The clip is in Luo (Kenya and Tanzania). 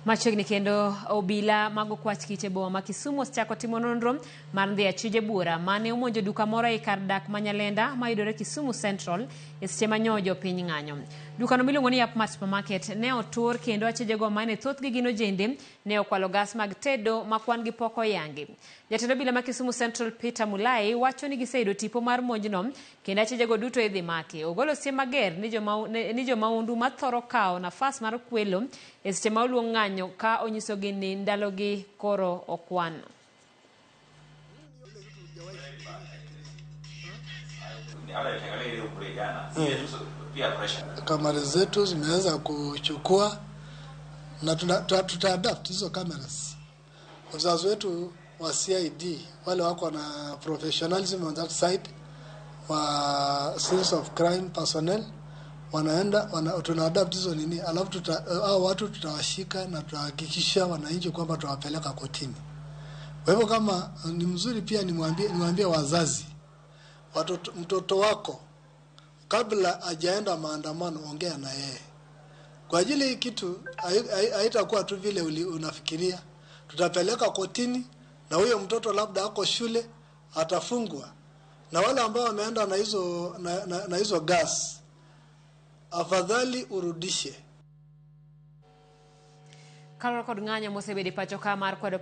Machiegni kendo obila mag okwach kich e boma ma Kisumu osechako timo nonro mar ndhi achije buora mane omonjo duka moro ei kar dak ma Nyalenda mayudore Kisumu Central e seche ma nyo jopiny ng'anyo. Dukano miluongo ni Yapmat Supermarket ne otur kendo achijego mane thothgi gin ojende ne okwalo gas mag tedo ma kwan gi pok oyangi. Jatend obila ma Kisumu Central Peter Mulai wacho ni giseyudo tipo mar monjno kendo achijego duto idhi maki. Ogolo siem mager ni jomaundu mathoro kawo nafas mar kwelo e seche ma oluong ng'anyo ka onyisogi ni ndalogi koro okwan. Kamera zetu zimeweza kuchukua na tutaadapt hizo cameras. Wazazi wetu wa CID wale wako na professionalism on that side wa scenes of crime personnel wanaenda tunaadapt hizo nini, alafu hao watu tutawashika na tutahakikisha wananchi kwamba tutawapeleka kotini. Kwa hivyo kama ni mzuri pia niwaambie wazazi, mtoto wako kabla hajaenda maandamano ongea na yeye. Kwa ajili hii kitu haitakuwa tu vile unafikiria. Tutapeleka kotini na huyo mtoto labda ako shule atafungwa. Na wale ambao wameenda na hizo gas, afadhali urudishe. Kaluwore kod ng'anyo mosebedo e pacho ka mar kwedo